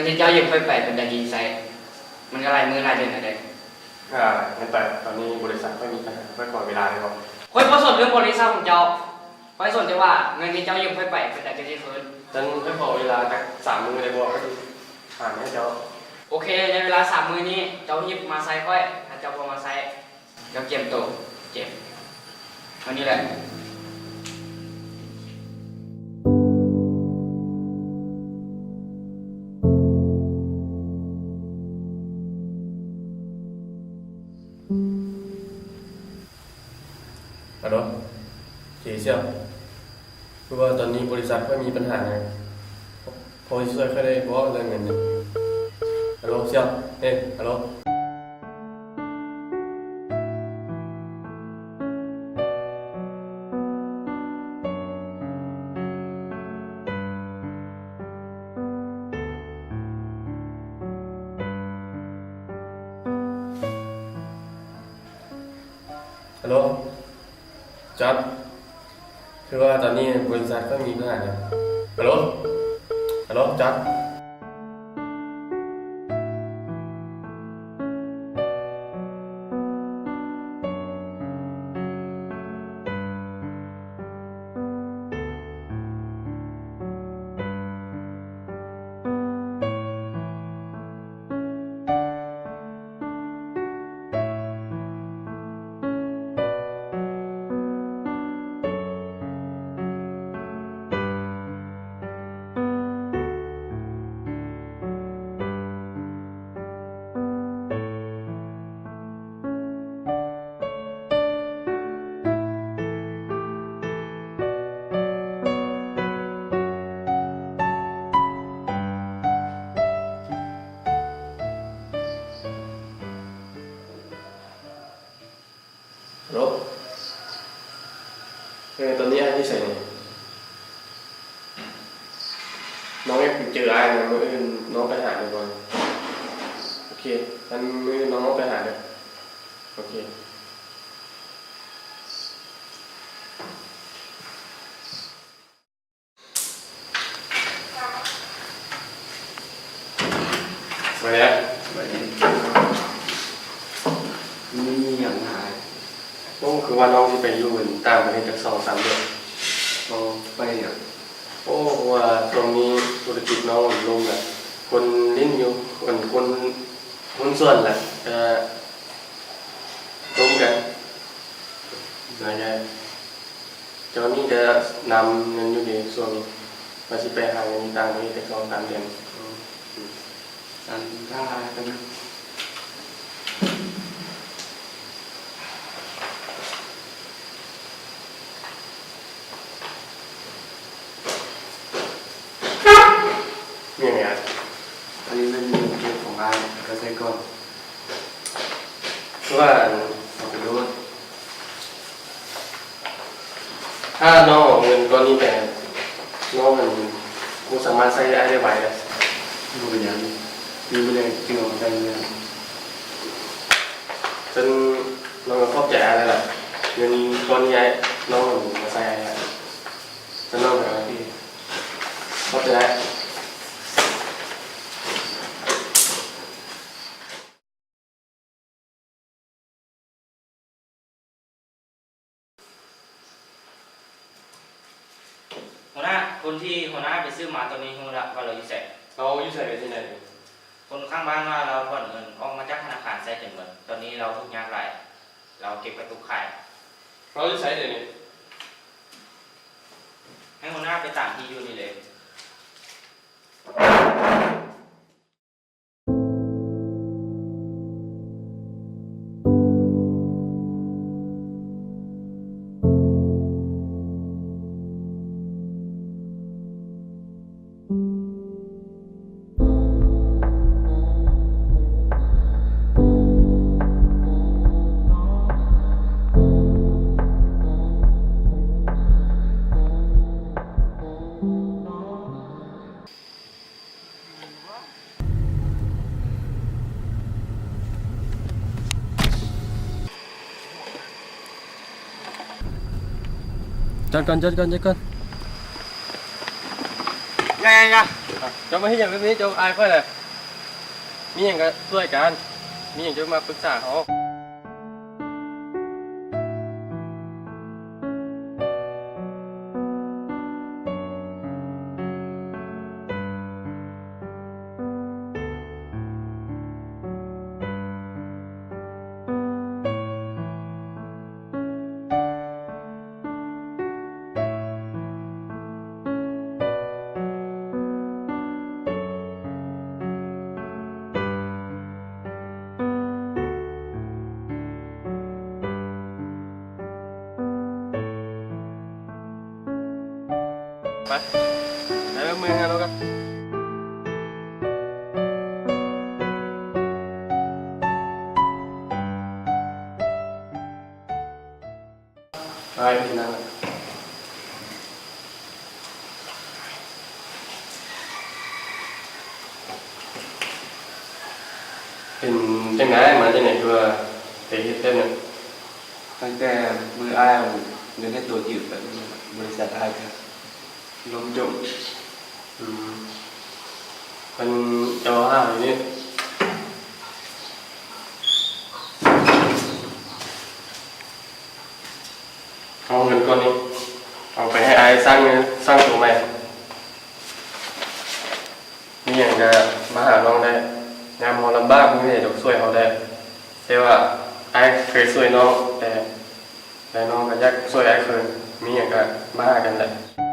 ນທີ່ເຈົ້າຢືມຂ້ອຍໄປເປັນຕາຈິງໃຊ້ ມັນກໍຫຼາຍມື້ຫຼາຍເດືອນແລ້ວເດ້. ອາ ເງິນໄປ ຕອນນີ້ບໍລິສັດຂ້ອຍມີບັນຫາ ຂ້ອຍຂໍເວລາໄດ້ບໍ່? ຂ້ອຍບໍ່ສົນເລື່ອງບໍລິສັດຂອງເຈົ້າ. ຂ້ອຍສົນແຕ່ວ່າເງິນທີ່ເຈົ້າຢືມຂ້ອຍໄປ ເປັນໃດເຈົ້າຊິຄືນ? ຊັ້ນຂ້ອຍຂໍເວລາຈັກສາມມື້ໄດ້ບໍ່? ຂ້ອຍຊິຫາມາໃຫ້ເຈົ້າ. ໂອເຄ ໃນເວລາສາມມື້ນີ້ ເຈົ້າຮີບມາໃສ່ຂ້ອຍ. ຖ້າເຈົ້າບໍ່ມາໃສ່ ເຈົ້າກຽມໂຕ ເຈັບ. ເທົ່ານີ້ແຫຼະ. ອາໂລ ເຈຊຽວ ຄືວ່າຕອນນີ້ບໍລິສັດຂ້ອຍມີບັນຫາຫຍັງ ພໍຊິຊ່ວຍຂ້ອຍໄດ້ບໍ່ເລື່ອງເງິນນີ້? ອາໂລ ຊຽວ ເອີ ອາໂລ. ອາໂລ ຈອດ ຄືວ່າຕອນນີ້ບໍລິສັດຂ້ອຍມີບັນຫາແລ້ວ. ອາໂລ ອາໂລ ຈອດ. ອາໂລ ເອີ ຕອນນີ້ອ້າຍຢູ່ໃສນີ້? ນ້ອງຢາກໄປເຈີອ້າຍນະ ມື້ອື່ນນ້ອງໄປຫາໄດ້ບໍ່? ໂອເຄ ຊັ້ນມື້ອື່ນນ້ອງໄປຫາເດີ. ໂອເຄ. ສະບາຍດີ. ສະບາຍດີ. ມີຫຍັງຫາຍ? ໂອ້ ຄືວ່ານ້ອງຊິໄປຢູ່ຕ່າງປະເທດຈັກສອງສາມເດືອນ. ໂອ້ ໄປຫຍັງ? ໂອ້ ເພາະວ່າຊ່ວງນີ້ທຸລະກິດນ້ອງມັນລົ້ມລະ ຄົນຫຼິ້ນຢູ່ ຄົນ ຄົນຫຸ້ນສ່ວນລະ ກະລົ້ມກັນ. ເຈົ້ານີ້ກະນຳເງິນຢູ່ເດ ຊ່ວງນີ້ ວ່າຊິໄປຫາເງິນຢູ່ຕ່າງປະເທດຈັກສອງສາມເດືອນ. ອັນຖ້າ ມີຫຍັງ? ອັນນີ້ແມ່ນເງິນເກັບຂອງອ້າຍ ເຈົ້າໃຊ້ກ່ອນ. ຄືວ່າ ເອົາໄປໂລດ. ຖ້ານ້ອງເອົາເງິນກ້ອນນີ້ໄປ ນ້ອງຫັ້ນບໍ່ສາມາດໃຊ້ອ້າຍໄດ້ໄວເດ້. ບໍ່ເປັນຫຍັງ ມີມື້ໃດຈຶ່ງເອົາມາໃຊ້ມື້ນັ້ນ. ຊັ້ນນ້ອງກໍຂອບໃຈອ້າຍຫຼາຍໆ. ເງິນກ້ອນນີ້ອ້າຍ ນ້ອງເອົາມາໃຊ້ອ້າຍ. ຊັ້ນນ້ອງກໍ ໂອເຄ ຂອບໃຈ. ຫົວໜ້າ ຄົນທີ່ຫົວໜ້າໄປສືບມາຕອນນີ້ ຮູ້ລະວ່າລາວຢູ່ໃສ? ລາວຢູ່ໃສໄປທີ່ໃດ? ຄົນຂ້າງບ້ານວ່າລາວຖອນເງິນອອກມາຈາກທະນາຄານໃຊ້ຈົນໝົດ. ຕອນນີ້ລາວທຸກຍາກຫຼາຍ ລາວເກັບກະຕຸກຂາຍ. ລາວຢູ່ໃສດຽວນີ້? ໃຫ້ຫົວໜ້າໄປຕາມທີ່ຢູ່ນີ້ເລີຍ. ຈອດກ່ອນ ຈອດກ່ອນ ຈອດກ່ອນ. ຢ່າ ຢ່າ ຢ່າ. ເຈົ້າມາເຮັດຫຍັງແບບນີ້? ເຈົ້າອາຍຂ້ອຍແຫຼະ. ມີຫຍັງກໍຊ່ວຍກັນ, ມີຫຍັງຈະມາປຶກສາເຮົາ. ໄປ ໄປເມືອງເຮົາກັນ. ອ້າຍ ເປັນຫຍັງ? ເປັນຈັ່ງໃດ? ມາຈັ່ງໃດ? ຄືວ່າໄປເຮັດແບບນັ້ນ? ຕັ້ງແຕ່ມື້ອ້າຍເອົາເງິນໃຫ້ໂຕຢືມ ແບບນັ້ນ ບໍລິສັດອ້າຍກໍ ລົມຈົມ. ອືມ ມັນເຈົ້າຫາຢູ່ນີ້ ເອົາເງິນກ້ອນນີ້ ເອົາໄປໃຫ້ອ້າຍສ້າງເງິນ ສ້າງໂຕໃໝ່. ມີຫຍັງກະມາຫານ້ອງໄດ້ ຍາມເຮົາລຳບາກ ມີໃຜດອກຊ່ວຍເຮົາໄດ້. ແຕ່ວ່າອ້າຍເຄີຍຊ່ວຍນ້ອງ ແຕ່ ແຕ່ນ້ອງກໍຢາກຊ່ວຍອ້າຍຄືນ. ມີຫຍັງກະມາຫາກັນໄດ້.